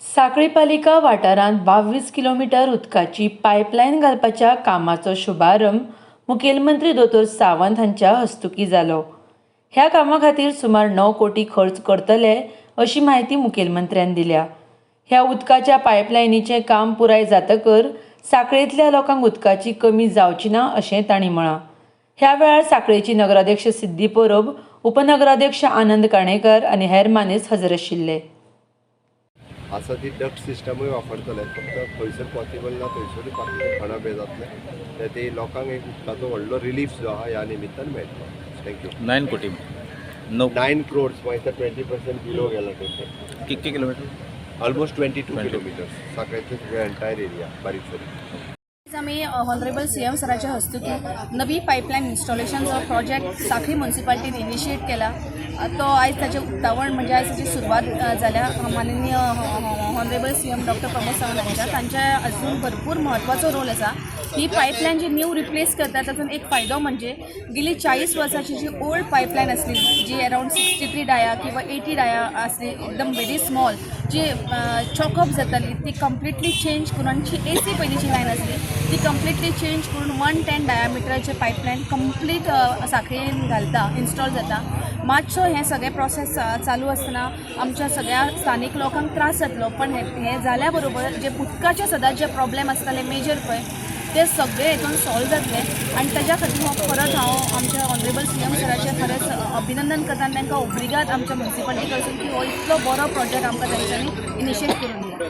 सांखळी पालिका वाठारांत 22 किलोमिटर उदकाची पायपलायन घालपाच्या कामाचो शुभारंभ मुखेलमंत्री दोतोर सावंत हांच्या हस्तुकीं जालो. ह्या कामा खातीर सुमार 9 कोटी खर्च करतले अशी म्हायती मुखेलमंत्र्यान दिल्या. ह्या उदकाच्या पायपलायनीचें काम पुराय जातकर सांखळेंतल्या लोकांक उदकाची कमी जावची ना अशें तांणी म्हळां. ह्या वेळार सांखळेची नगराध्यक्ष सिद्धी परब, उपनगराध्यक्ष आनंद काणेकर आनी हेर मानेस्त हजर आशिल्ले. आसा ती डक्ट सिस्टमूय वापरतले. फक्त खंयसर पॉसिबल ना थंयसरूय बाकीचे खणप हें जातलें. ते ती लोकांक एक उदकाचो व्हडलो रिलीफ जो आहा ह्या निमित्तान मेळटलो. Thank you. 9 कोटी, 9. 9 क्रोर्स, मागीर 20% बिलो गेला टेंडर. कितके किलोमीटर? ऑलमोस्ट 22 22. किलोमिटर्स, सांखळेचे सगळे एंटायर एरिया बारीक सारीक. आज आमी ऑनरेबल सीएम सराच्या हस्तुकी नवी पायपलायन इन्स्टॉलेशनचो प्रोजेक्ट सांखळी म्युन्सिपाल्टीन इनिशिएट केला. तो आयज ताचें उक्तावण, म्हणजे आयज ताची सुरवात जाल्या माननीय honourable CM doctor Pramod Sawant हांच्या. तांच्या अजून भरपूर म्हत्वाचो रोल आसा. ही पायपलायन जी न्यू रिप्लेस करता, तातूंत एक फायदो म्हणजे गेली 40 वर्साची जी ओल्ड पायपलायन आसली, जी अरावंड 63 डाया किंवा 80 डाया आसली, एकदम व्हेरी स्मॉल, जी चॉकअप जाताली, ती कंप्लिटली चेंज करून आनी जी एसी पयलींची लायन आसली ती कंप्लिटली चेंज करून 110 डायामिटराचे पायपलायन कंप्लीट सांखळेन घालता, इन्स्टॉल जाता. मातसो हें सगळें प्रोसेस चालू आसतना आमच्या सगळ्या स्थानीक लोकांक त्रास जातलो, पण हें हें जाल्या बरोबर जे उदकाचे सदांच जे प्रॉब्लेम आसताले मेजर पळय, ते सगळे हितून सॉल्व जातले. आनी ताज्या खातीर हांव परत हांव आमच्या ऑनरेबल सीएम सराचें खरेंच अभिनंदन करता आनी तांकां ओब्रिगाद आमच्या म्युन्सिपाल्टी कडसून की हो इतलो बरो प्रोजेक्ट आमकां तांच्यांनी इनिशिएट करून दिला.